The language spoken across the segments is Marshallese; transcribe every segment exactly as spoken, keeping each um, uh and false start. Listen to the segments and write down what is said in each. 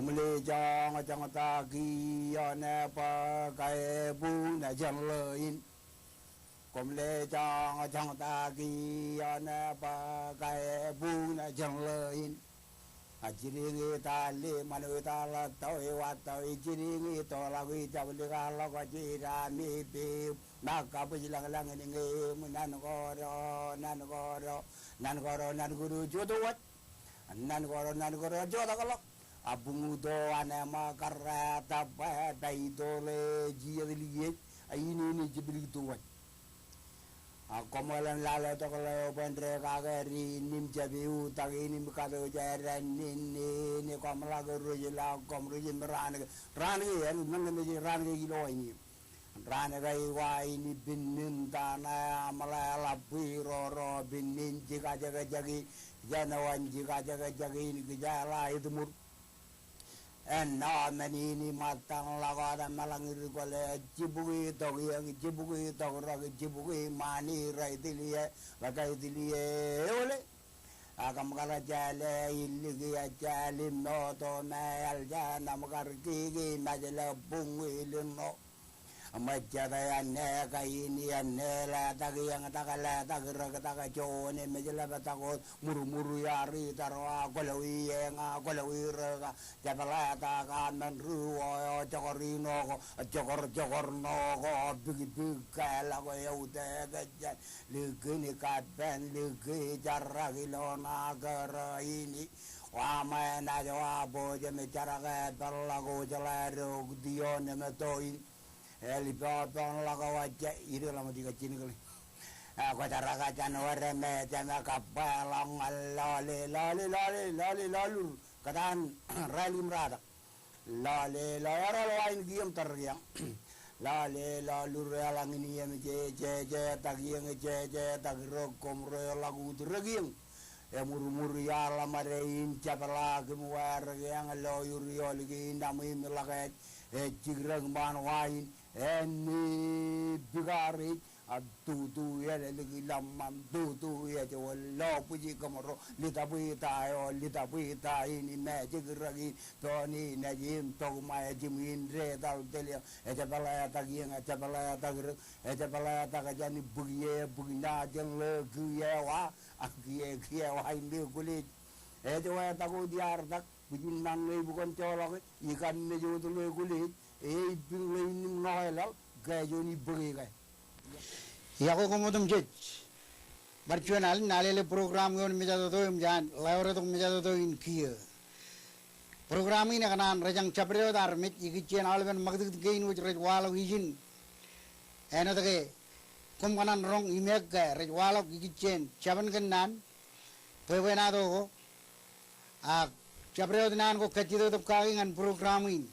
Koṃle joñjoñ ta kiiō ṇe bwe kabuñ ṇe jān ḷō in. Koṃle joñjoñ ta kiiō ṇe bwe kabuñ ṇe jān ḷō in. A jidiñ itaal ḷe, ṃanau itaal ḷọk, tọwe wa tọwe, jidiñ itoḷọk, ijablikḷọk, jidaṃ ipiip, ṃōk kabwijlañlañ in ñe im, nan koro, nan koro, nan koro, nan koro, jota waj. Nan koro, nan koro, jotak ḷọk. A buñuto an ṃōk karreetak bwe, bwe itoḷe jijet likiej, a in, in ej jeplik ito waj. A koṃeḷeḷe lale tok ḷeo bwe en dekake ri in im jab iutak in im kato jān in, in, in, koṃ ḷak rej ḷọk, koṃ rej im raan ke, raan ke, en men ke mej raan ke ilo in im. Raan ke eo aini pinnin ta ṇe aṃ ḷe ḷap bwe ro ro pinnin jikajekjek in, jān eo an jikajekjek in kijeḷā etmur. Ennọ men in im ṃōttan ḷọk wōt eṃṃan ḷọk ri kwōle jibukwi tok iiō, jibukwi tok rōk, jibukwi ṃaan ri tiliō, ḷak ri tiliō eole. Ak kōṃ kar jeḷā iliki ejjeḷ im moto me eḷ jān aṃ kar kiki im ejjeḷọk buñwi ḷinno. Im ejjeḷọk āinwōt kain āinwōt letak iiō, tak letak rōk, tak juon im ejjeḷọk tak wōt murmur iar itar wa kwōlọwi eñ, kwōlọwi rōk, jab letak aṃ men ri wō eo jokor ṇo ko, jokor jokor ṇo ko, bikbik ke ḷọk eo te ke jān likin kappān, liki jarak ilo ṇa kōrā in. Wa ṃōṇōṇō wa bwe jemej jarak e peḷḷọk wōj ḷe ro kūtio nemeto in. Eḷ ippāpān ḷọk wōj, ij ḷōmṇak ijjab jinōkḷe. E, kwō jarak jān wōr me jemej kappāḷọk ñan lọle, lọle, lọle, lọle, lọlur. Kōtaan rālik im ratak. Lọle, lọle, eral wa in kiiō im tōre kiiō. Lọle, lọlur eḷaññe in im je, je, jetak iiō, je, jetak rōk, koṃ ro ḷọk ut rōk iiō. Emurmur iaḷ ḷōṃade in jepḷaak im wāwōr kiiō, ḷọk ioḷ kein aṃ im ḷọk ej, ej jikrōk ṃaan wa in, āinwōt bikareej, a tutu eḷeḷe ki ḷōṃṃan, tutu ej wōt lo bwiji kōṃro, ḷitōb ita eo, ḷitōb ita in, im ejjek rōk in, pein ej im tokṃa ej im in detal telio, ejepḷeetak iiō, ejepḷeetak rōk, ejepḷeetak jān bōk ie, bōk ṇa jān ḷe kiiō wa, a kiiō, kiiō wa in ḷe kwōlej. Ej wetak wōt iar tak, bwijin ṇaṇ ṇe ibukwōn joḷọk, ikam mej wōt ḷe kwōlej, e, ej pin ḷe in im ṇokeḷọk, ke juon ibōke ke. Iọkwe koṃ otemjej. Bar juon alen, Alele program ioon mejatoto im jān ḷeo retok mejatoto in kiiō. Program in ekōṇaan rejañ jabdewōt armej ikijjien aolepen ṃakūtkūt kein wōj rej waḷọk ijin. Āinwōt ke koṃ kōṇaan roñ im ekke rej waḷọk ikijjien jabōn kōnnaan, bwebwenato ko, ak jabdewōt naan ko kajjitōktōk kaki ñan program in.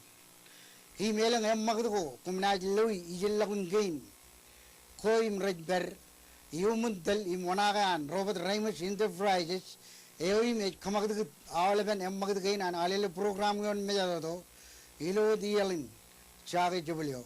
Im elōñ eṃṃakūt ko koṃ naaj loi ijellọkun kein ko im rej pād iuṃwin tōl im oṇaake an Robert Reimers Enterprises eo im ej kōṃakūtkūt aolepen eṃṃakūt kein an Alele program ioon mejatoto ilo wōt iaḷ in. Jake jebōl eo.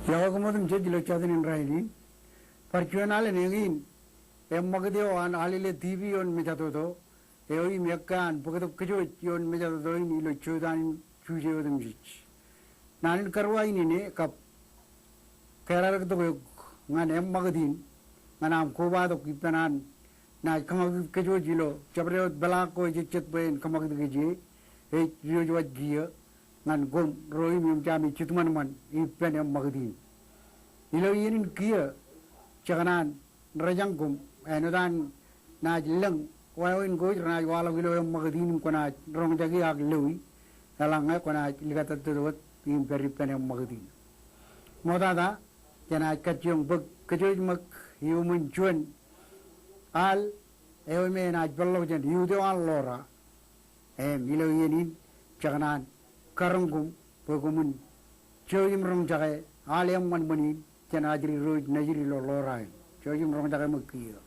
Iọkwe koṃ otemjej ilo jọteen in rainin. Bar juon alen eñin, eṃṃakūt eo an Alele T V ioon mejatoto eo im ekkā an bōktok kōjwōj ioon mejatoto in ilo jota in Juje otemjej. Naan in karuwainene kab kōrā tok eok ñan eṃṃakūt in ñan aṃ kobatok ippān an naaj kōṃakūt kōjwōj ilo jabdewōt peḷaak ko ejejjet bwe en kōṃakūt kōj ie, ej diwōj waj kiiō ñan koṃ ro im eṃōj ami jitōṃanṃan ippān eṃṃakūt in. Ilo iien in kiiō, jekōṇaan rejañ koṃ āinwōt an naaj lōñ wāween ko ej renaaj waḷọk ilo eṃṃakūt in im kwōnaaj roñjake ak loi eḷaññe kwōnaaj likatōttōt wōt im pād ippān eṃṃakūt in. Ṃoktata, jenaaj kajjioñ bōk kōjwōj ṃōk iuṃwin juon al eo im enaaj peḷḷọk jān iut eo an Lora. Im ilo iien in, jekōṇaan karoñ koṃ bwe koṃwin jouj im roñjake al eṃṃanṃan in jān ajri ro ej nejid ilo Lora in. Jouj im roñjake ṃōk kiiō.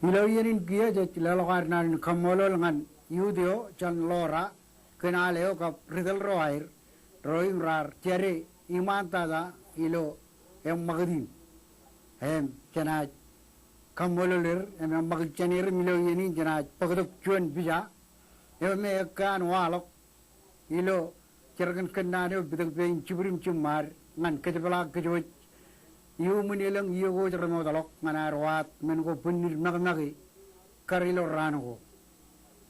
Ilo iien in kiiō jej leḷọk ad naan in kaṃṃoolol ñan youth eo jān Lora kōn al eo kab ri tōl ro aer, ro im raar jade iṃaan tata ilo eṃṃakūt in. Im jenaaj kaṃṃoolol er im eṃṃakūt jān er im ilo iien in jenaaj bōktok juon pija eo me ekkā an waḷọk ilo jar kōn kōnnaan eo pitōk pein jibwid im jiṃṃaad ñan kōjepḷaak kōj wōj iuṃwin elōñ iiō ko remootḷọk ñan ad waad men ko bwinnid makmake kar ilo raan ko.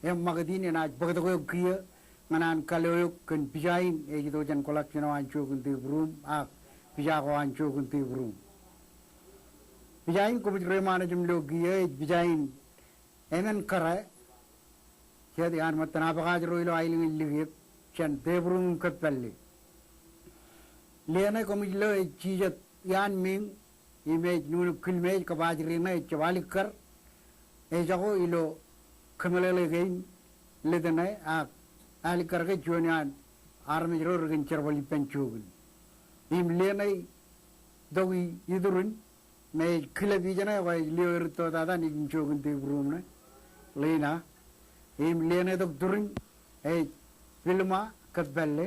Eṃṃakūt in enaaj bōktok eok kiiō ñan an kalo eok kōn pija in ej itok jān collection eo an Jokin Tebrum ak pija ko an Jokin Tebrum. Pija in koṃij reiṃaan ej im lo kiiō ej pija in emān kōrā jet iaan ṃōttan abakaaj ro ilo aelōñ in Likep jān Tebrum im Kōppālle. Lieṇe koṃij lo ej jijet iaan miiñ im ej nuknuk kilmeej kab ajri ṇe ej jab alikkar, ejako ilo kōmeḷeḷe kein lit ṇe ak alikkar ke juon iaan armej ro rekōn jerbal ippān Jokin. Im lieṇe tok iturin me ej kilep ijeṇe eo ej lio erūtto tata nejin Jokin Tebrum ṇe, Lina. Im lieṇe tok turin ej Pilma Kōppālle.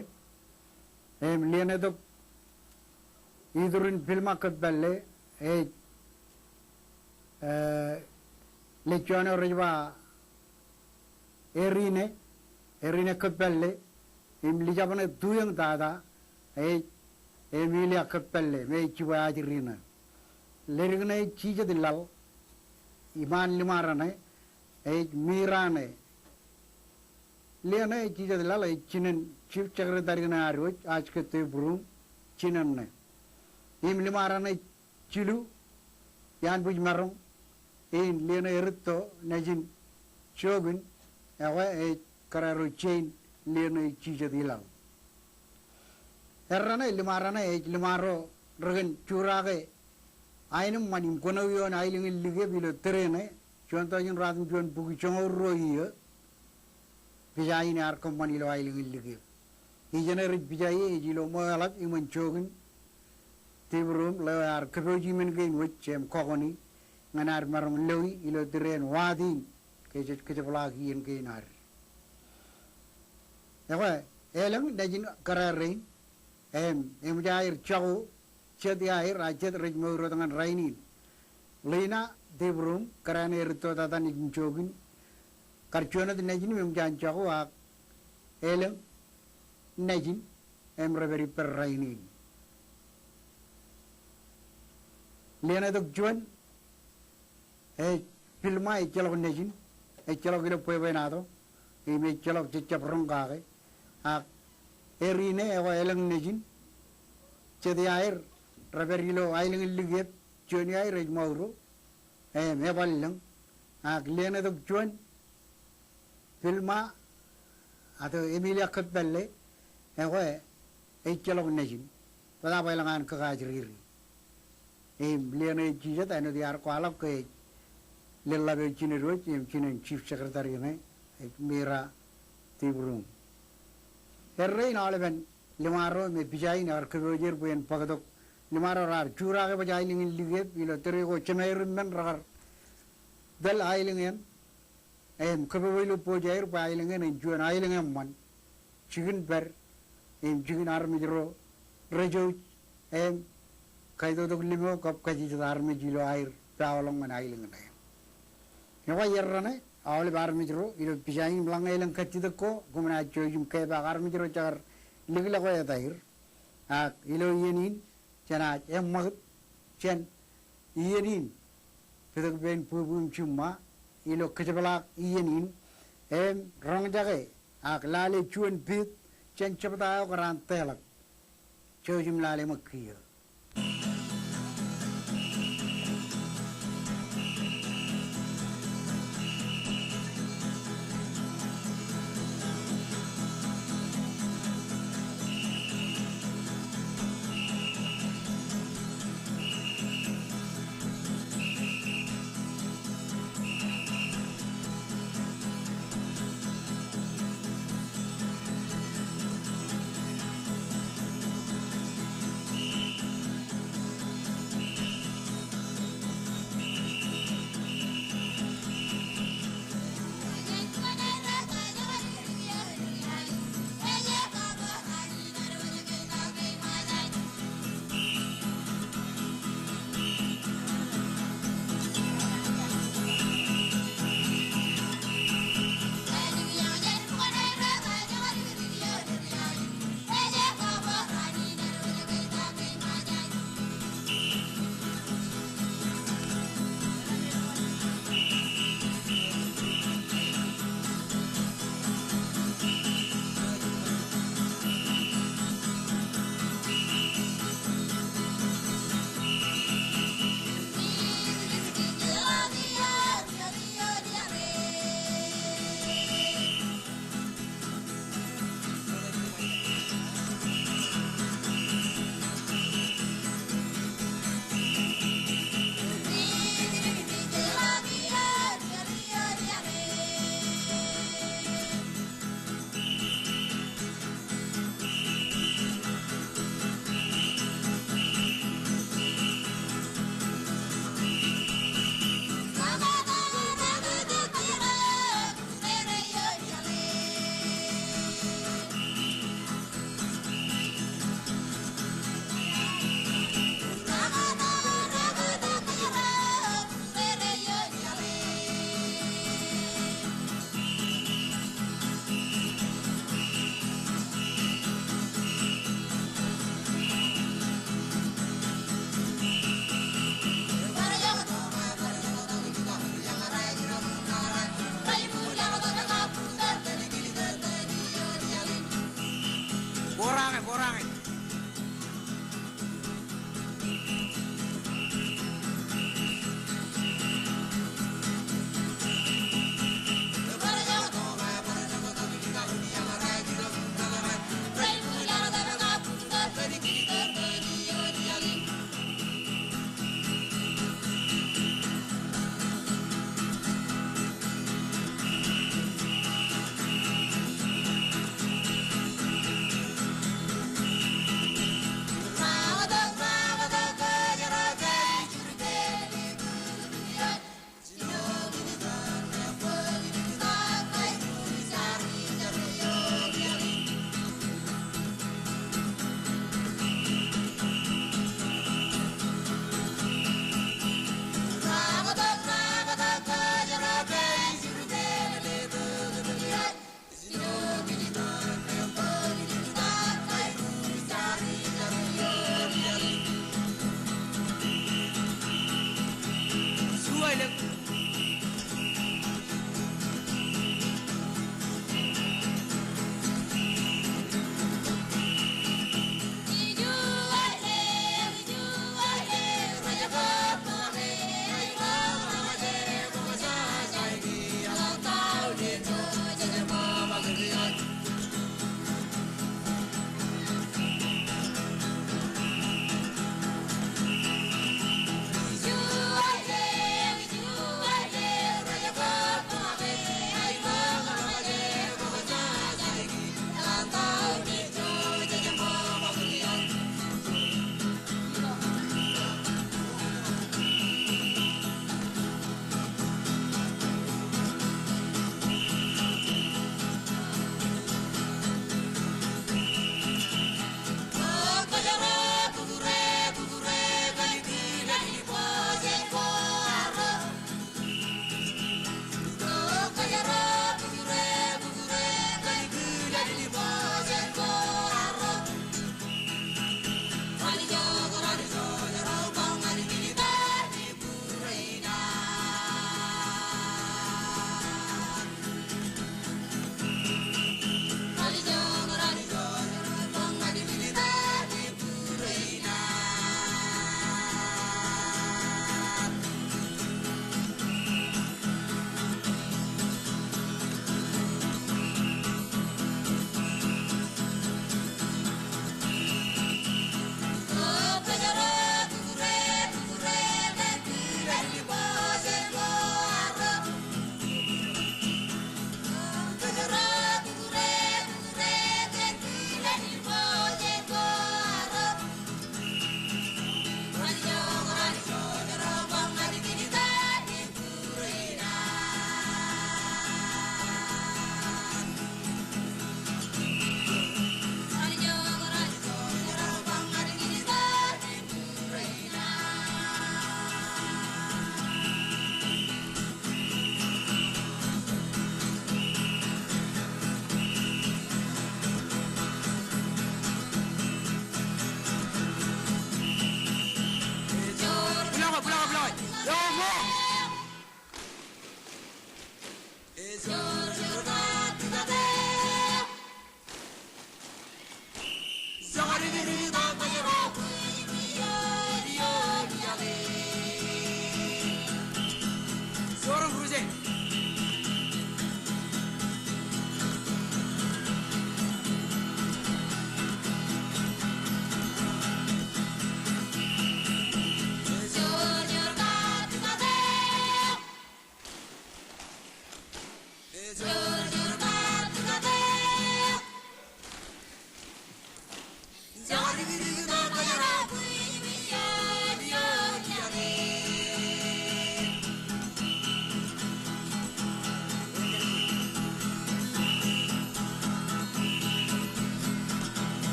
Im lieṇe tok iturin Pilma Kōppālle ej, eh, lejjoon eo rej ba Erine, Erine Kōppālle, im lijab ṇe tuieñ tata ej Emilia Kōppālle me ej jibwe ajri ṇe. Ledik ṇe ej jijet laḷ, iṃaan liṃaro ṇe ej Mira ṇe. Lieṇe ej jijet laḷ ej jinen chief secretary ṇe ad wōj, Aske Tebrum, jinen ṇe. Im liṃaro ṇe jilu iaan bwij maroñ in lieṇe erūtto nejin Jokin, ekwe ej kōrā ro jein lieṇe ej jijet ilaḷ. Errā ṇe liṃaro ṇe ej liṃaro rekōn juraake aenōṃṃan im kōnono ioon aelōñ in Likep ilo tōre ṇe, juon tọujin ruatimjuon bukwi joñoul ruo iiō, pija in ear kōṃṃan ilo aelōñ in Likep. Ijeṇe rej pija ie ej ilo ṃoeḷap iṃōn Jokin Tebrum ḷeo ear kōpooji men kein wōj im kọkoṇi ñan ad maroñ loe ilo tōre in waad in ke jej kōjepḷaak iien kein ad. Ekwe, elōñ nejin kōrā rein, im eṃōj aer jako jet iaer, a jet rej mour wōt ñan rainin. Lina Tebrum, kōrā ṇe erūtto tata nejin Jokin, kar juon wōt nejin im eṃōj an jako ak elōñ nejin im rej pād ippād rainin. Lieṇe tok juon ej Pilma, ejjeḷọk nejin, ejjeḷọk ilo bwebwenato, im ejjeḷọk jejjab roñ kake. Ak Erine, ekwe elōñ nejin, jet iaer, rej pād ilo aelōñ in Likep, juon iaer ej Ṃauro, im eban lōñ. Ak lieṇe tok juon, Pilma, ato Emilia Kōppālle, ekwe ejjeḷọk nejin, bōtaab elōñ an kōkaajriri. Im lieṇe ej jijet āinwōt iar kwaḷọk ke ej leḷḷap eo jined wōj im jinen chief secretary ṇe ej Mira Tebrum. Errein aolepen liṃaro me pija in ekar kōpooje er bwe en bōktok. Liṃaro raar juraak ebaj aelōñ in Likep ilo tōre ko jemāer im men rekar tōl aelōñ eṇ im kōpooj ilo pojak er bwe aelōñ eṇ en juon aelōñ eṃṃan, jikin pād im jikin armej ro rejouj im kaitoktok limo kab kajijet armej ilo aer paoḷọk ñan aelōñ ṇe. Ekwe errā ṇe aolep armej ro ilo pija in im ḷak ñe elōñ kajjitōk ko, koṃ naaj jouj im kepaak armej ro jekar likḷọk etaer. Ak ilo iien in jenaaj eṃṃakūt jān iien in pitōk pein bwebwe im jiṃṃa ilo kōjepḷaak iien in im roñjake ak lale juon piit jān jebta eo kōraan teḷọk. Jouj im lale ṃōk kiiō.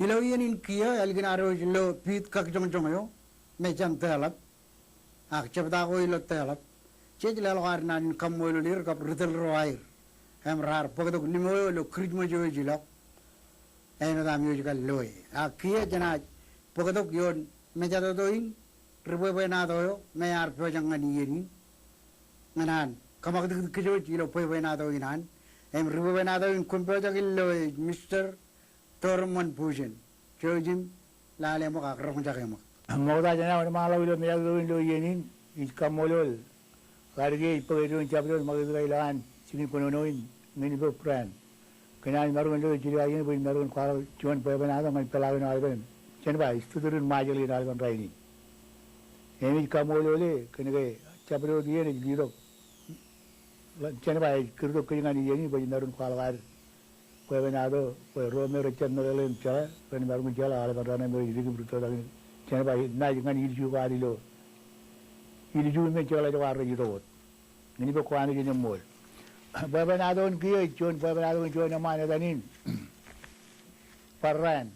Ilo iien in kiiō ālikin ad wōj lo piit kakjoñjoñ eo me jān deḷọp, ak jebta ko ilo deḷọp, jej leḷọk ad naan in kaṃṃoolol er kab ri tōl ro aer im raar bōktok limo eo ilo Kūrijṃōj eo ej ilọk, āinwōt aṃ iwōj kar loe. Ak kiiō jenaaj bōktok ioon mejatoto in, ri bwebwenato eo me ear pojak ñan iien in, ñan an kōṃakūtkūt kōj wōj ilo bwebwenato in an. Im ri bwebwenato in kwōn pojak in loe ej Mister Tormon Bujen, jouj im lale ṃōk ak roñjake ṃōk. Ṃokta jān aō wōnṃaanḷọk ilo mejatoto in ilo iien in, ij kaṃṃoolol ḷaddik eo ej bōk eddoin jabdewōt ṃakūtkūt ilo an jikin kōnono in, Ñinbōk Brand. Kōn an maroñ in lo jidik aō iien bwe in maroñ in kwaḷọk juon bwebwenato ñan peḷaakin aolepen Jenba, ij tūtūrin Ṃajeḷ in aolepen rainin. Im ij kaṃṃoolole kōn ke jabdewōt iien ej letok Jenba ej kūrtok kōj ñan iien in bwe ij maroñ in kwaḷọk ad bwebwenato bwe ro me rej jab meḷeḷe im jeḷā ren maroñ in jeḷā aolepen raṇe me rej dik im rūttotakin Jenba naaj ñan ilju ko ad ilo ilju me jeḷā tok ad rej itok wōt. Ñinbōk ko Anij en eṃṃool. Bwebwenato in kiiō ej juon bwebwenato in juon eṃṃaan etan in Barran.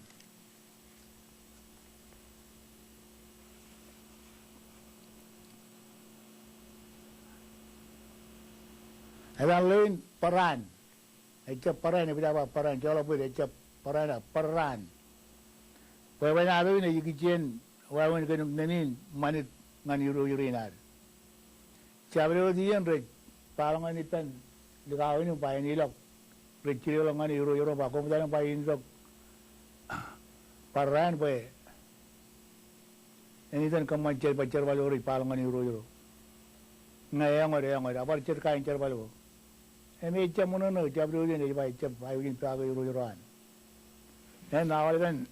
Etan ḷein Barran. Ejjab Barran, epād ba Barran, joḷọk bōd, ejjab Barran, Barran. Bwebwenato in ej ikijjien wāween kōn men in ṃanit ñan irooj rein ad. Jabdewōt iien rej baḷọk ñan ippān likao in im ba en ilọk. Rej jideḷọk ñan irooj ro ba koṃ etal im ba in itok Barran bwe en itōn kōṃṃan jerbal, jerbal eo rej baḷọk ñan irooj ro. Ñe eñwōd, eñwōd, ebar jet kain jerbal ko. Im ejjab ṃōṇōṇō, jabdewōt in ej ba ejjab aikuj in pokake irooj ro an. Im aolepen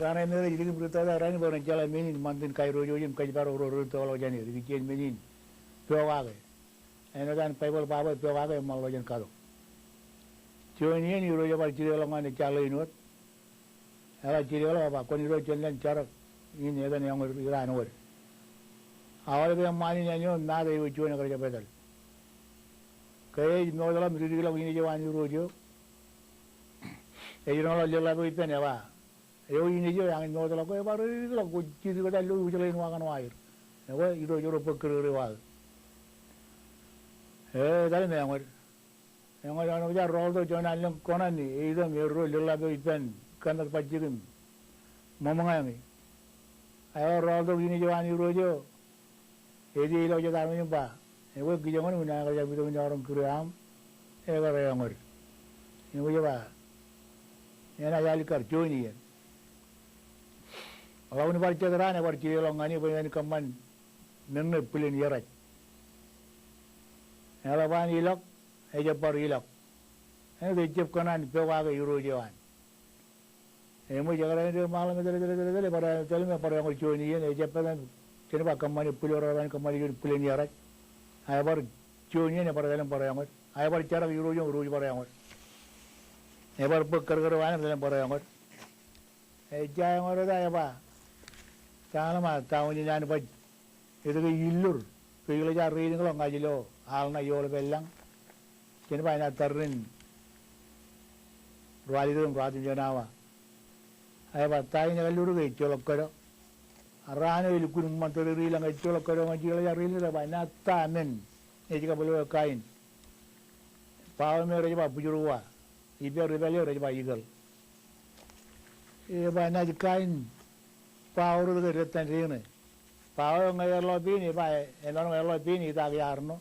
raṇe me rej dik im rūttata rainin bwe ren jeḷā men in ṃantin kairooj eo im kōjparok ro rūttoḷọk jān er, ikijjien men in pokake. Āinwōt an Baibōḷ ba bwe pokake eṃṃanḷọk jān katok. Juon iien irooj ebar jideḷọk ñan ejja ḷein wōt. Eḷak jideḷọk, ebar, kwōn itok jān lōñ jar in etan eñwōd, iraan wōd. Aolep eṃṃaan in āinwōt maat eo juon ekar jab etal. Ke ej mootḷọk im dikdikḷọk inej eo an irooj eo, ej roñḷọk leḷḷap eo ippān, eba, eo inej eo eañin mootḷọk ko, ebar dikdikḷọk, kwōj jidik etal ilo wōjḷein wa kaṇ waer. Ekwe irooj ro bōk kōrkōre waō. Etal im eñwōd. Eñwōd, eñwōd, ejja rọọltok juon an lōñ kōṇaan, eito im erro leḷḷap eo ippān kōnnāt bajjek im ṃōṃōñā ñe. Eo rọọltok inej eo an irooj eo, ej ilọk jet armej im ba, ekwe kijoñan unin an ekar jab itok in eọroñ kūr eo aṃ, ekar eñwōd. Im ej ba, enaaj alikkar juon iien. Eḷap in bar jet raan, ebar jideḷọk ñan e bwe en kōṃṃan men ṇe bwilen ieraaj. Eḷap an ilọk, ejab bar ilọk. Āinwōt ejjab kōṇaan pokake irooj eo an. Eṃōj, ekar āindein ṃaanḷọk me tōl, tōl, tōl, tōl, ebar, tōl im ebar eñwōd juon iien, ejab etan, jen ba kōṃṃane bwil eo raar ba en kōṃṃane juon bwilen ieraaj. A ebar juon iien ebar etal im bar eñwōd. A ebar jarak irooj eo, irooj bar eñwōd. Ebar bōk kōrkōre eo an im etal im bar eñwōd. Ejja eñwōd eta eba, ta ḷōṃa, ta unin an baj etke illur, bwe iḷak jar reidiñḷọk ña ij lo al ṇa ioḷap ellañ. Jen ba inaaj tarrin ruwalitōk im ruwatimjuon awa. Ej ba, ta in ekar lurōk? Ejjeḷọk kōdọ. Raan eo elukkuun ṃōn tōre ri ilañ, ejjeḷọk kōdọ ñan jeḷā rej ri ilañ, ej ba, nata men ej kab ḷeo Kain? Bao eo me rej ba bujrukwa, ippān ri pālle rej ba eagle. Ej ba, naaj Kain bao rot ke dettan deine? Bao eo ñe eḷḷọk pein, ej ba, emaroñ eḷḷọk pein itaak iaar ṇo,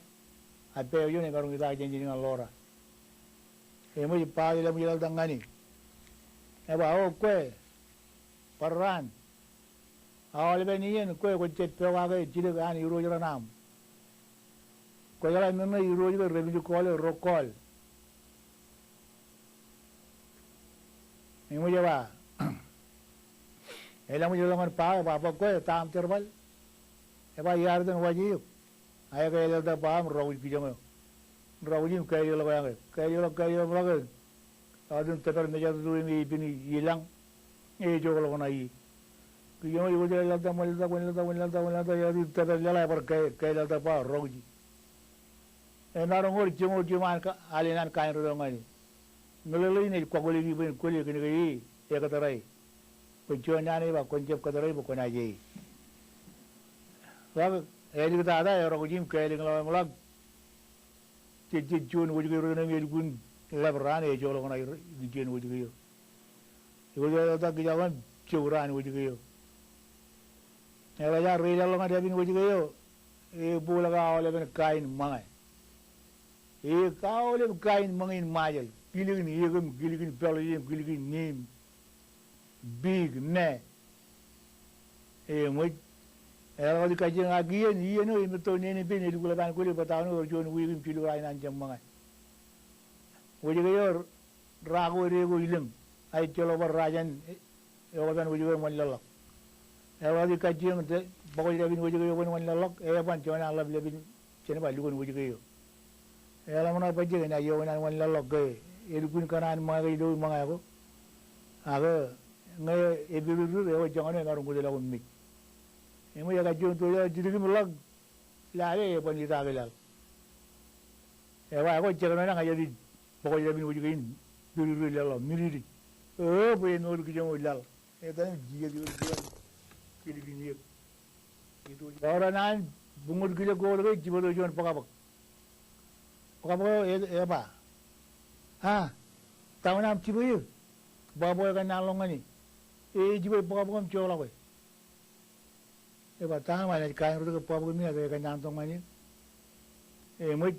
ak pā eo juon emaroñ itaak jān ijin ñan ḷoora. Eṃōj, bao eo ḷamōj ḷaltak ñan e, ej ba, O kwe, bar raan, aolepen iien kwe kwōjjab pokake jilōk an irooj raṇ aṃ. Kwōjeḷā men ṇe irooj ke repijukkọọle, rokkọọl. Eṃōj, ej ba, eḷaññe ḷaltak ñan bao, ej ba, bwe kwe, ta aṃ jerbal? Ej ba, iaar iten waje eok. Ak ke eḷḷọk bao im rọkuj kijoñ eo. Rọkuj im kālọk ḷọk, ak ke kālọk ḷọk, kālọk ḷọk, ak ke eaten tōpar mejatoto im ej ippān ilañ, ej joḷọk ṇa ie. Kijoñ eo, ej wōt eḷḷọk, ṃōn ḷaltak, ṃōn ḷaltak, ṃōn ḷaltak, ṃōn ḷaltak, ej ippān tōpar laḷ, ej bar kālọk, kālọk bao, rọkuj. Emaroñ wōr joñoul jeiū an alen an Kain rot eo ñan e. Meḷeḷein ej kwakwōliki bwe en kwōle kōnke e ekōttar e. Bwe juon naan ej ba, kwōn jab kōttar e bwe kwōnaaj e. Ḷak, āliktata, erọkuj im kālọk ḷọk im ḷak. Jej, jej juon wōjke eo rot ṇe im elukkuun ḷap raan, ej joḷọk ṇa ikijjien wōjke eo. Ej wōt eḷḷọk kijoñ im jouraan wōjke eo. Eḷak, ej reilọk ḷọk ñan dāpin wōjke eo, ebōkḷọk aolepen kain ṃōñā. Ej aolep kain ṃōñā in Ṃajeḷ. Kilkin eō im kilkin peḷḷọk im kilkin niim. Piik, me. Eṃōj. Eḷak ej kajjioñ ak iien, iien eo emetto neen im pein elukkuun ḷap an kwōle bwe ta ṇe ewōr juon wiik im jiluk rainin an jab ṃōñā. Wōjke eo ra ko dee ko ilōñ, ak ejjeḷọk bar ra jān eoktan wōjke eo ṃōn ḷọkḷọk. Eḷak ej kajjioñ bōkḷọk dāpin wōjke eo kwōn ṃōn ḷọkḷọk, eban juon an ḷapḷap in jān ba lukkuun wōjke eo. Eḷap ṇe bajjek enaaj ioon an ṃōn ḷọkḷọk ke elukkuun kōṇaan ṃōñā ke ilo ṃōñā ko. Ak ñe epirirrir, eo joñan eo emaroñ kutḷọk im mej. Eṃōj, ekajjioñ tōjḷọk jidik im ḷọk, lale eban itaak laḷ. Ej ba, ekwe jekdọọn ña ij bōkḷọk dāpin wōjke in pirirrir laḷ ḷọk, mididi. O, bwe en wōr kijoñ laḷ. Etan im jijet ioon kijoñ. Kilkin eō. Ewōr naan buñūd kilōk ko ḷọk ke jibwe tok juon bōkbōk. Bōkbōk eo ej, ej ba, a, ta wōn aṃ jibwe eō? Bōkbōk eo ekōnnaan ḷọk ñan e. Ej jibwe bōkbōk im joḷọk e. Ej ba, ta ṇe enaaj kain rot ke bōkbōk in, ak ekōnnaan tok ñan e? Eṃōj.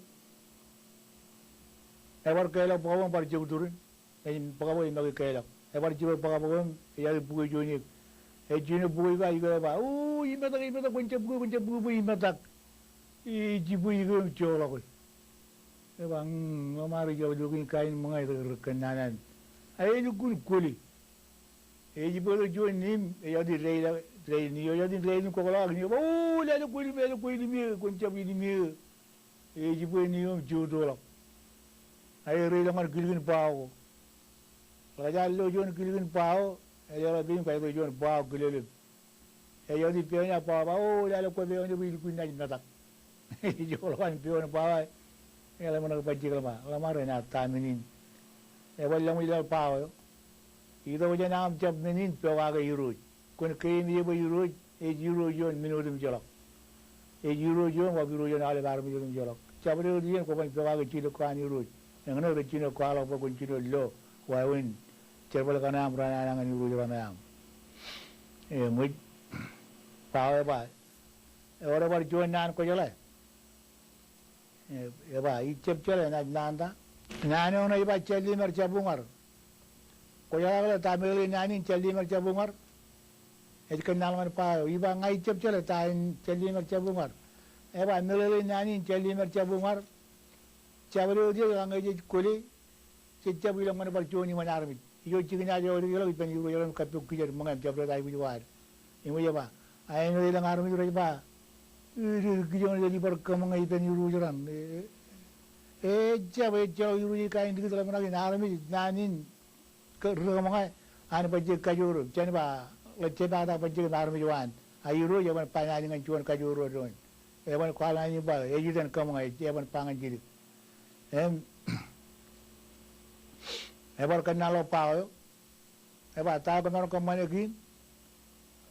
Ebar kālọk bōkbōk im bar jokturin. Ej bōkbōk eo ej make kālọk. Ebar jibwe bōkbōk eo im ejjab bukwe juon eō. Ej jino bukwe ko, ak eo ej ba, o, imetak, imetak, kwōn jab bukwe, kwōn jab bukwe, bwe imetak. Ej jibwe eo im joḷọk e. Ej ba, mm, ḷōṃaro ijjab lukkuun kain ṃōñā tok ri kōnnaan an. Ak elukkuun kwōle. Ej jibwe tok juon niim, ejjab dein dein, dein, ejjab dein dein kwōkḷọk, ak niim ej ba, o, lale kwō ilmi, lale kwō ilmi, kwōn jab ilmi. Ej jibwe niim im joktoḷọk. Ak ej reiḷọk ñan kilkin bao ko. Ḷak ej lo juon kilkin bao, ej ḷọk pein im kajoor juon bao kilelep. Ejjab peoon, ak bao ej ba, o, lale kwō peoon, bwe ilukkuun naaj metak. Ej joḷọk an peoon bao, eḷap ṇe bajjek ḷọk, ḷōṃaro enaaj ta men in? Ebar ḷōṃōj laḷ bao eo. Itok jān aṃ jab men in pokake irooj. Kwōn keememej bwe irooj ej irooj ioon men otemjej ḷọk. Ej irooj ioon, bwe irooj ioon aolep armej otemjej ḷọk. Jabdewōt iien kwō ban pokake jilōk ko an irooj. Eñṇe rej jino kwaḷọk bwe kwōn jino lo wāween jerbal kaṇe aṃ, raṇe aṃ, ñan irooj raṇe aṃ. Eṃōj. Bao eo ej ba, ewōr ebar juon naan kwōjeḷā? E, ej ba, ij jab jeḷā, enaaj naan ta? Naan eo ṇe ej ba jān limer jab uñar. Kwōjeḷā ke ta meḷeḷe in naan in jān limer jab uñar? Ej kōnnaan ñan bao eo. Ej ba, ña ij jab jeḷā ta in jān limer jab uñar. Ej ba, meḷeḷe in naan in jān limer jab uñar. Jabdewōt iien ñe jej kwōle, jej jab ilọk ñan bar juon iṃōn armej. Ijo jikin aje eo rej ilọk ippān irooj raṇ im kappok kijer ṃōñā im jabdewōt aikuj ko ad. Eṃōj, ej ba, ak āinwōt elōñ armej rej ba, e, e, kijoñ jej bar kōṃōñā ippān irooj raṇ. E, e, ejjab, ejjeḷọk irooj ej kain likūt ḷōmṇak in armej, naan in ke ri kōṃōñā an bajjek kajoor, jān ba ḷe jepata bajjek im armej eo an. Ak irooj eban ba naan in ñan juon kajoor eo doon. Eban kwaḷ naan in ba ej itan kōṃōñā, eban ba ñan jidik. Im ebar kōnnaan ḷọk bao eo. Ej ba, ta eo kwōmaroñ kōṃṃane kein?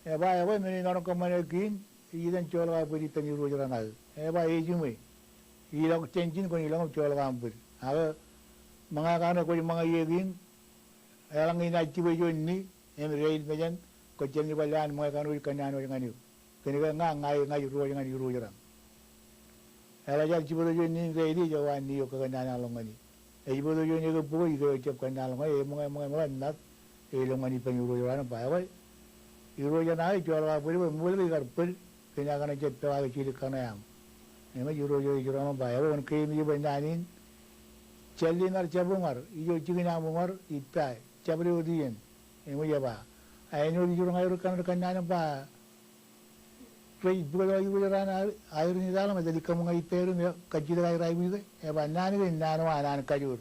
Ej ba, ekwe, men eo imaroñ kōṃṃane kein, ij itōn joḷọk aō bōd ippān irooj raṇ aō. Ej ba, ejiṃwe, ilọk jān ijin kwōn ilọk im joḷọk aṃ bōd. Ak ṃōñā kaṇe kwōj ṃōñā ie kein, eḷaññe inaaj jibwe juon ni im dein mejān, kwōj jān ni bar lewōj an ṃōñā kaṇe kwōj kōnnaan wōj ñan eok. Kōnke ña, ña ij, ña ij diwōj ñan irooj raṇ. Eḷap ad jibwe tok juon ni in dein, ej ba, ni eo kōnnaan ḷọk ñan e. Ej jibwe tok juon ekōb bukwe, ej jab kōnnaan ḷọk ñan e. Eṃōñā, eṃōñā, eṃōñā, eṃōñā, ej ilọk ñan ippān irooj raṇ im ba, ekwe, irooj raṇ aō, joḷọk aō bōd bwe ṃool ke ikar bōd, kōn aō kaṇe jet pād ilo jidik kaṇe aṃ. Im ej irooj eo ej jiroñ im ba, ekwe, kwōn keememej bwe naan in, jān limar jab uñar, ijo jikin aṃ uñar, ippa, jabdewōt iien. Im ej ba, āinwōt ij jiroñ aer kōn, kōnnaan im ba, rej bōktok irooj raṇ aer in itaḷ im etale kōṃōñā ippaer im kajjitōk aer aikuj ke? Ej ba, naan kein naan eo an, an kajoor.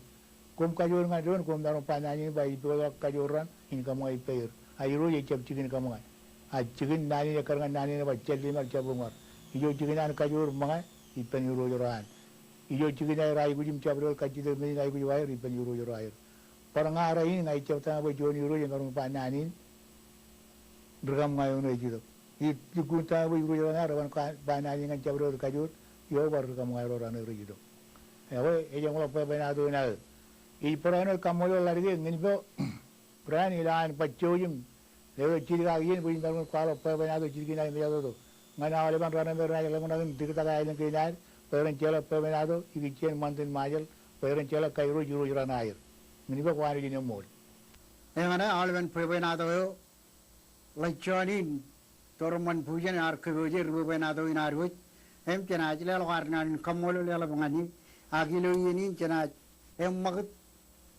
Koṃ kajoor ñan doon, koṃ maroñ ba naan in ba ij bōktok kajoor raṇ in kōṃōñā ippaer. A irooj ejjab jikin kōṃōñā. A jikin naan in ekkar ñan naan in ej ba jān limar jab uñar. Ijo jikin an kajoor ṃōñā ippān irooj ro an. Ijo jikin aer aikuj im jabdewōt kajjitōk men in aikuj ko aer ippān irooj ro aer. Bar ña rainin ña ij jab tōmak bwe juon irooj emaroñ ba naan in ri kōṃōñā eo ej itok. Ij lukkuun tōmak bwe irooj raṇ aō reban ba naan in ñan jabdewōt kajoor eo bar ri kōṃōñā ro raṇ rej itok. Ekwe, ej eṃōḷọk bwebwenato in aō. Ij barāinwōt kaṃṃoolol ḷaddik e ñan ippān Brian ilo an baj jouj im letok jidik ak iien bwe ij maroñ in kwaḷọk bwebwenato jidik in aō mejatoto ñan aolepen raṇe me renaaj ḷōmṇak in diktak aelōñ kein ad bwe ren jeḷā bwebwenato ikijjien ṃantin Ṃajeḷ bwe ren jeḷā kairooj irooj raṇ aer. Ñan ippān ko an ej ṃool. Eñṇe aolepen bwebwenato eo ḷe John in Tormon Bujen ear kōpooje ri bwebwenato in ad wōj im jenaaj leḷọk ad naan in kaṃṃoolol eḷap ñan e. Ak ilo iien in jenaaj eṃṃakūt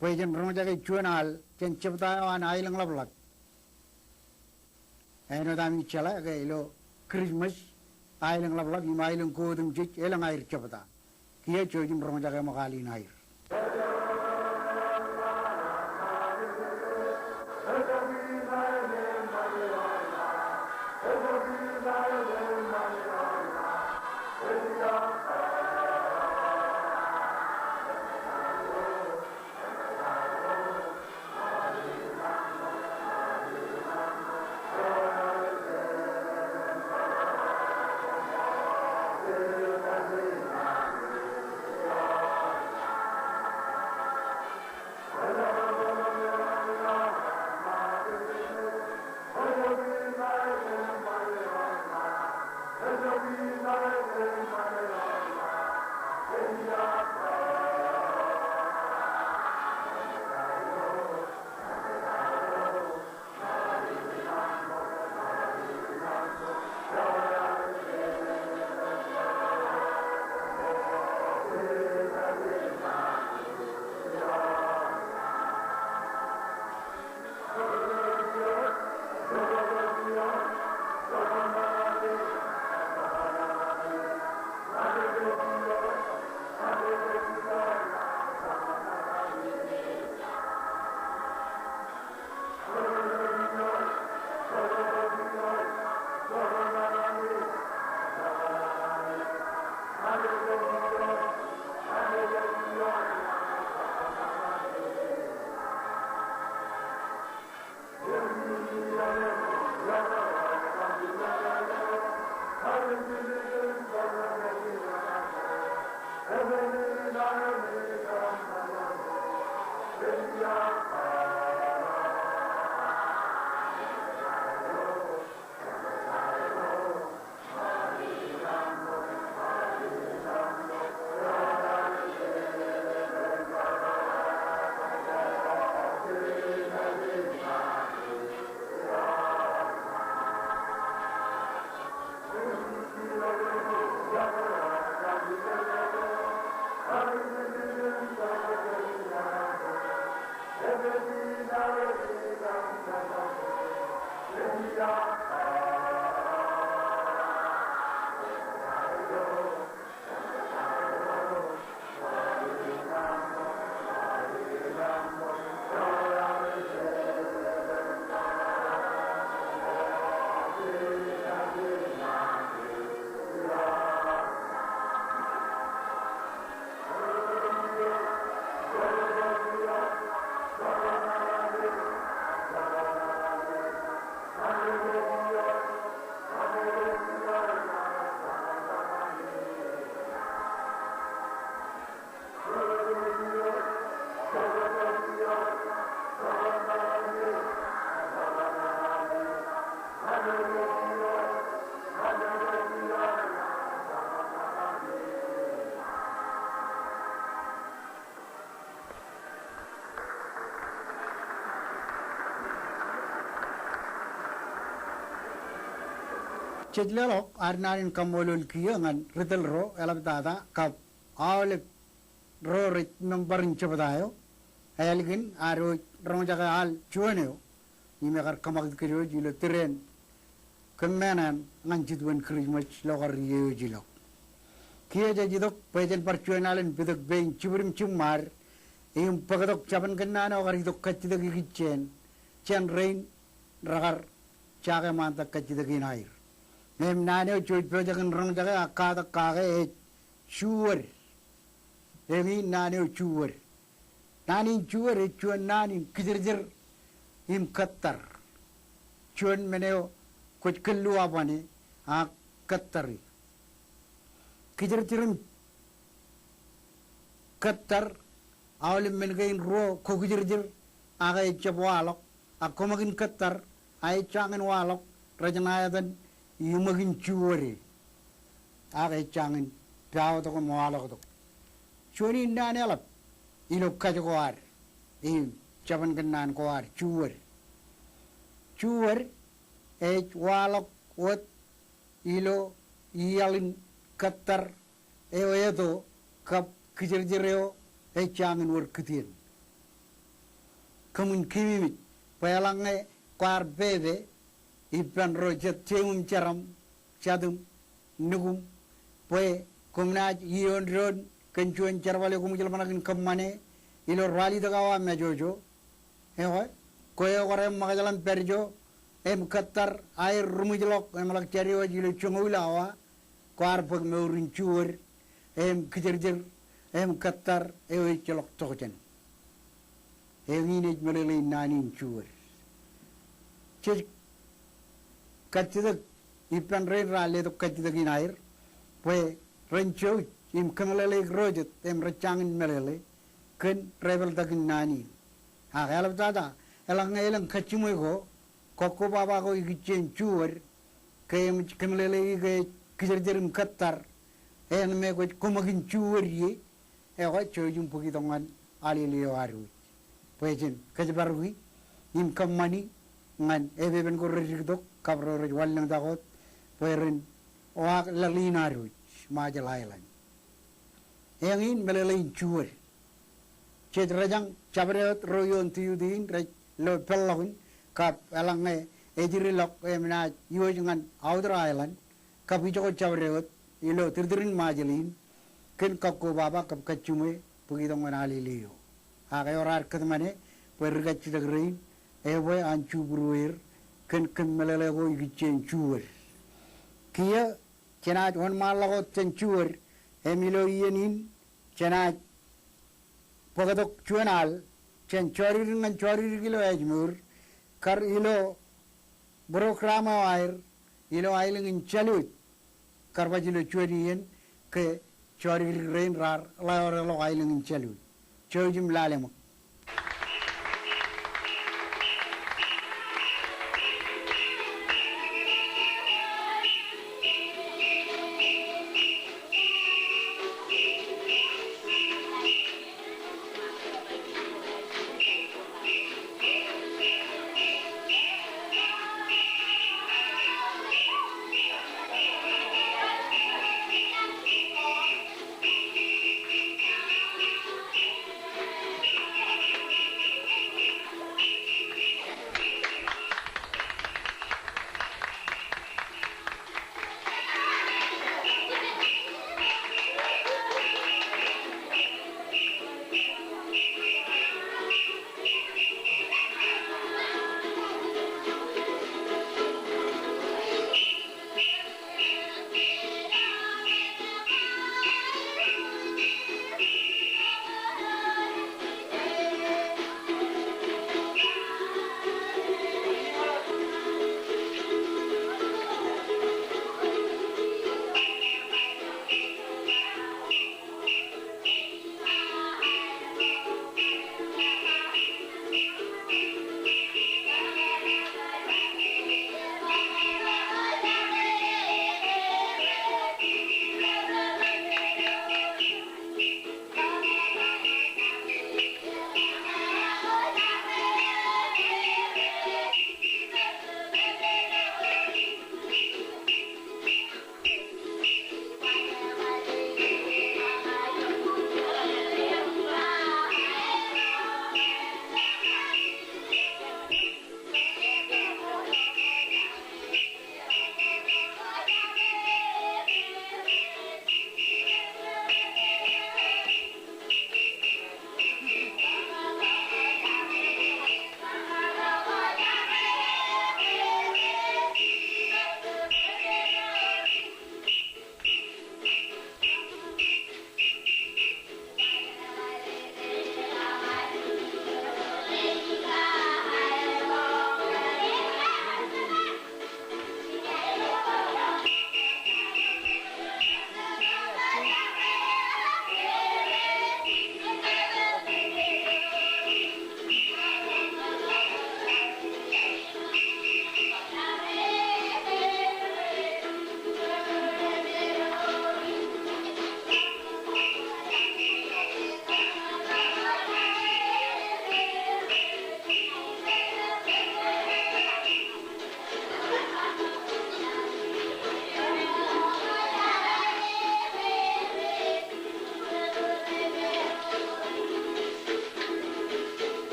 bwe jen roñjake juon al jān jebta eo an Aelōñ Ḷapḷap. Āinwōt ami jeḷā ke ilo Christmas, Aelōñ Ḷapḷap im aelōñ ko otemjej elōñ aer jebta. Kiiō jouj im roñjake ṃōk al in aer. Jej leḷọk ad naan in kaṃṃoolol kiiō ñan ri tōl ro eḷaptata kab aolep ro rej member in jebta eo. Ālikin ad wōj roñjake al juon eo im ekar kōṃakūt kōj wōj ilo tōre in kōmmeaṇeaṇ ñan jitwōn Kūrijṃōj ilo kar iiō eo ej ilọk. Kiiō jej itok bwe jen bar juon alen pitōk pein jibwidem jiṃṃaad im bōktok jabōn kōnnaan eo kar itok kajjitōk ikijjien jān rein rekar jake ṃaantak kajjitōk in aer. Im naan eo jej pojak in roñjake ak katak kake ej juwōd. Eñin naan eo juwōd. Naan in juwōd ej juon naan in kijirjir im kōttar. Juon men eo kwōj kōlluwabwāne ak kōttari. Kijirjir im kōttar, aolep men kein ruo kwō kijirjir ak ejjab waḷọk, ak koṃakin kōttar a ej jañin waḷọk, rej ṇa etan iṃōkin juwōde. Ak ej jañin paotok im waḷọktok. Juon in naan eḷap ilo kōj ko ad im jabōn kōnnaan ko ad juwōd. Juwōd ej waḷọk wōt ilo iaḷ in kōttar eo eto kab kijirjir eo ej jañin wōr kitien. Koṃwin keememej bwe eḷaññe kwaar pepe ippān ro jet jeiṃ im jeraṃ, jatūṃ, nukuṃ, bwe koṃ naaj iioon doon kōn juon jerbal eo koṃij ḷōmṇak in kōṃṃane ilo ralitōk awa mejoojo. Ekwe, kwe eo kar eṃṃakajḷọk im pād ijo im kōttar aer ruṃwijḷọk im ḷak jade wōj ilo joñoul awa, kwaar bōk mour in juwōd im kijirjir im kōttar eo ejjeḷọk tokjān. Eñin ej meḷeḷein naan in juwōd. Jej kajjitōk ippān rein raar letok kajjitōk in aer bwe ren jouj im kōmeḷeḷeik ro jet im rej jañin meḷeḷe kōn dāpeltak in naan in. Ak eḷaptata, eḷaññe elōñ kajjiṃwe ko, kọkkobaba ko ikijjien juwōd, ke eṃōj kōmeḷeḷeiki ke ej kijirjir im kōttar, āinwōt me kwōj koṃakin juwōd ie, ekwe jouj im bōk itok ñan alele eo ad wōj. Bwe jen kōjparok im kōṃṃani ñan epepen ko rej diktok kab ro rej wanlōñtak wōt bwe ren waak laḷ in ad wōj, Ṃajeḷ Island. Eñin meḷeḷein juwōd. Jej rejañ jabdewōt ro ioon tiyuti in rej lo peḷḷọk in kab eḷaññe ej jirilọk im naaj iwōj ñan outer island kab ijoko jabdewōt ilo tūrtūrin Ṃajeḷ in kōn kakkobaba kab kajjiṃwe bōk itok ñan alele eo. Ak ewōr ad kōtmāne bwe ri kajjitōk rein ebwe an jubruer kōn kōm meḷeḷe ko ikijjien juwōd. Kiiō jenaaj wōnṃaanḷọk wōt jān juwōd im ilo iien in jenaaj bōktok juon al jān jodikdik ñan jodikdik ilo ājmour kar ilo program eo aer ilo aelōñ in Jālwōj. Kar baj ilo juon iien ke jodikdik rein raar ḷaodeḷọk aelōñ in Jālwōj. Jouj im lale ṃōk.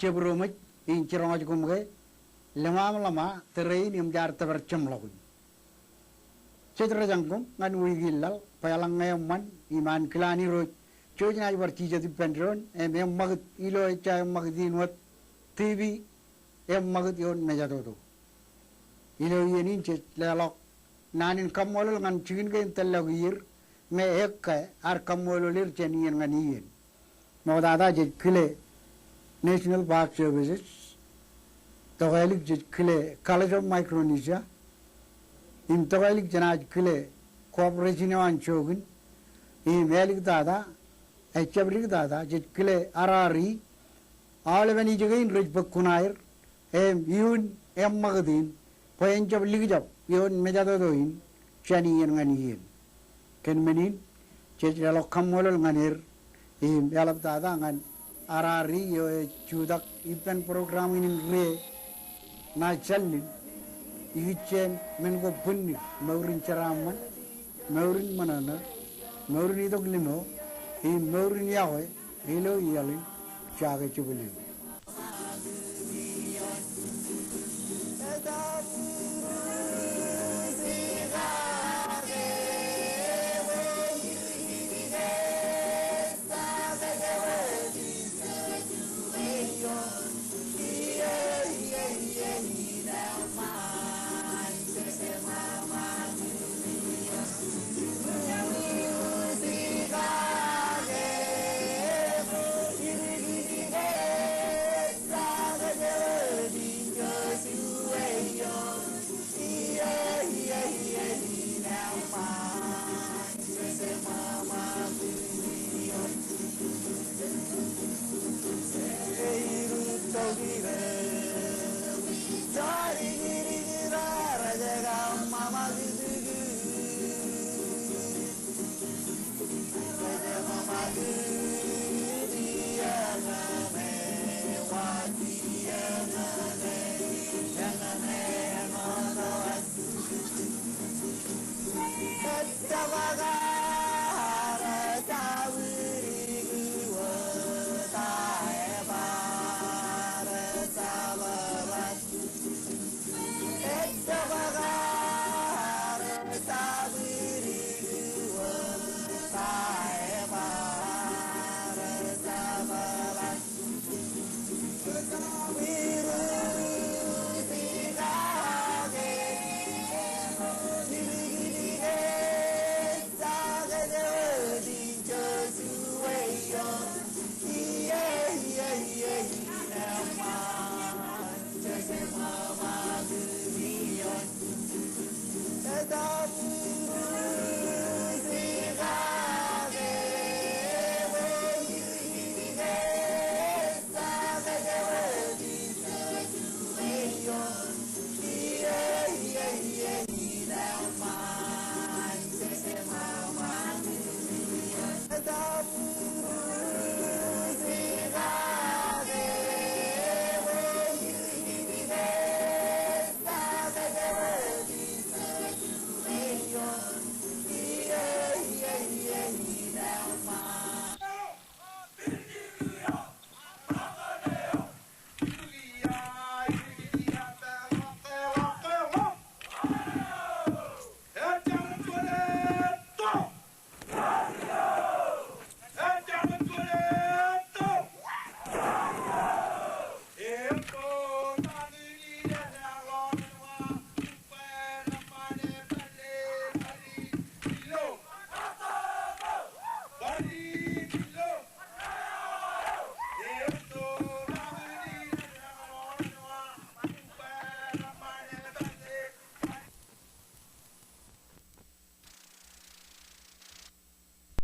jabdewōt in jiroñ ej koṃ ke ḷōṃaṃ ḷōṃa tōre in im jaar tōpar jeṃḷọkin. Jej rōjañ koṃ ñan wiik in laḷ bwe eḷaññe eṃṃan im an kilaan Irooj, jej naaj bar jijet ippān doon im eṃṃakūt ilo ejja eṃṃakūt in wōt TV, eṃṃakūt ioon mejatoto. Ilo iien in jej leḷọk naan in kaṃṃoolol ñan jikin kein tōllọk ier me ekkā ear kaṃṃoolol er jān iien ñan iien. Ṃoktata jej kile National Park Services, tokālik jej kile College of Micronesia, im tokālik jenaaj kile cooperation eo an jook in, im āliktata, ejjab diktata, jej kile R R E, aolepen ijoko in rej bōk kuṇaer, im iuun eṃṃakūt in, bwe en jab likjab ioon mejatoto in jān iien ñan iien. Kōn men in, jej leḷọk kaṃṃoolol ñan er, im eḷaptata ñan R R E eo ej jutak ippān program in in rie ṇa jān ḷein, ikijjien men ko bwinnid, mour in jeraaṃṃan, mour in ṃōṇōṇō, mour in itok limo, im mour in iọkwe, ilo iaḷ in, jaake jibwilin.